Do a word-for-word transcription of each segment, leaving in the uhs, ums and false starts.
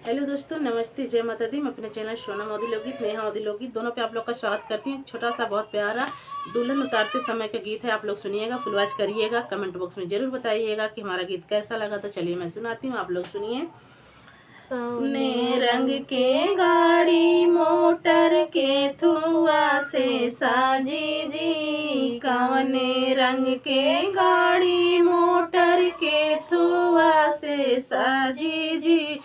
हेलो दोस्तों, नमस्ते, जय माता दी। मैं अपने चैनल सोनम अवधी लोकगीत, नेहा अवधी लोकगीत दोनों पे आप लोग का स्वागत करती हूँ। एक छोटा सा बहुत प्यारा दुल्हन उतारते समय का गीत है, आप लोग सुनिएगा, फुलवाच करिएगा, कमेंट बॉक्स में जरूर बताइएगा कि हमारा गीत कैसा लगा। तो चलिए मैं सुनाती हूँ, आप लोग सुनिए। कवने रंग के गाड़ी मोटर के थुआ से साजी जी, कवने रंग के गाड़ी मोटर के थुआ से साजी जी,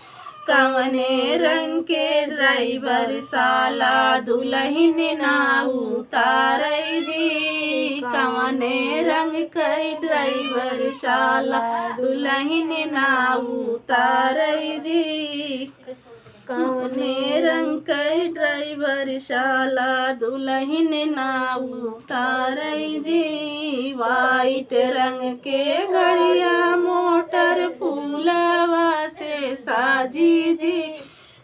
कवने रंग के ड्राइवर साला दुलहिन ना उतारै जी, कवने रंग के ड्राइवर साला दुलहिन ना उतारै जी, कवने रंग के ड्राइवर साला दुलहिन ना उतारै जी। वाइट रंग के गड़िया मोटर फूलवा से साजी जी,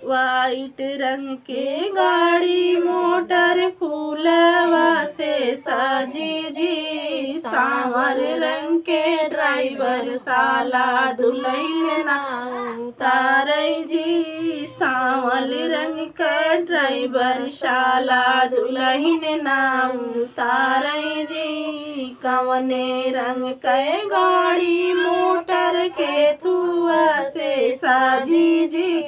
वाइट रंग के गाड़ी मोटर फूलवा से साजी जी, सांवर रंग के ड्राइवर साला दुलहिन ना उतारै जी, सांवल रंग का ड्राइवर साला दुलहिन ना उतारै जी, कवने रंग के गाड़ी मोटर के थुआ से साजी जी,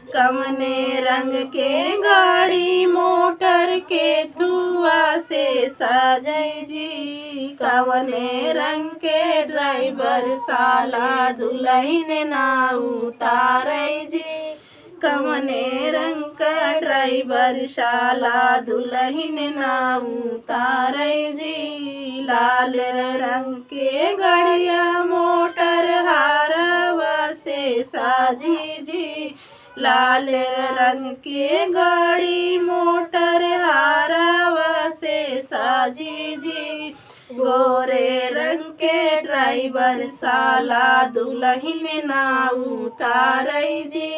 कवने रंग के गाड़ी मोटर के थुआ से साजी जी, कवने रंग के ड्राइवर साला दुलहिन ना उतारै जी, कवने रंग का ड्राइवर साला दुलहिन ना उतारै जी, लाल रंग के गड़िया मोटर हारवा से साजी जी, लाल रंग के गाड़ी मोटर हारवा से साजी जी, गोरे रंग के ड्राइवर साला दुलहिन ना उतारै जी,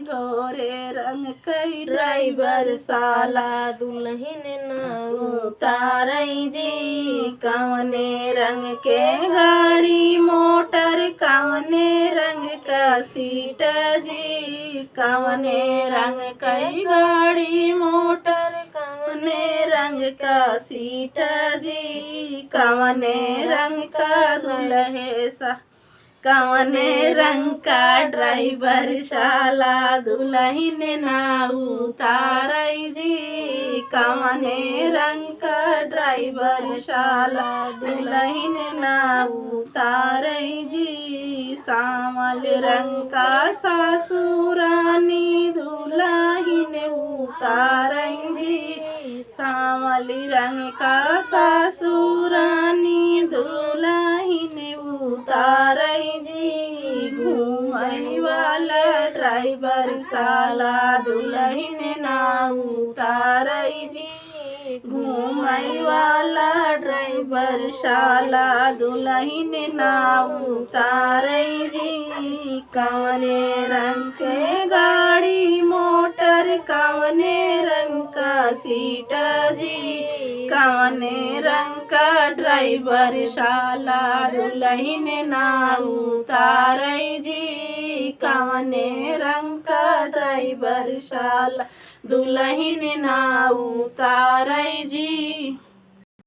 गोरे रंग के ड्राइवर साला दुलहिन ना उतारै जी, कवने रंग के गाड़ी मोटर कवने रंग का सीट जी, कवने रंग के गाड़ी मोटर कवने रंग का सीट जी, कवने रंग का दुलहे सा, कवने रंग का ड्राइवर साला दुलहिन ना उतारै जी, कवने रंग का ड्राइवर साला दुलहिन ना उतारै जी, सांवल रंग का सासुरानी दुलहिन उतारै जी, सांवल रंग का सासुरानी दुलहिन उतारै जी, घूमै वाला ड्राइवर साला दुलहिन ना उतारै जी, घूमै वाला ड्राइवर साला दुलहिन ना उतारै जी, कवने रंग के गाड़ी मोटर कवने रंग का सीट जी, कवने रंग का ड्राइवर साला दुलहिन ना उतारै जी, कवने रंग का ड्राइवर साला दुलहिन ना उतारै जी।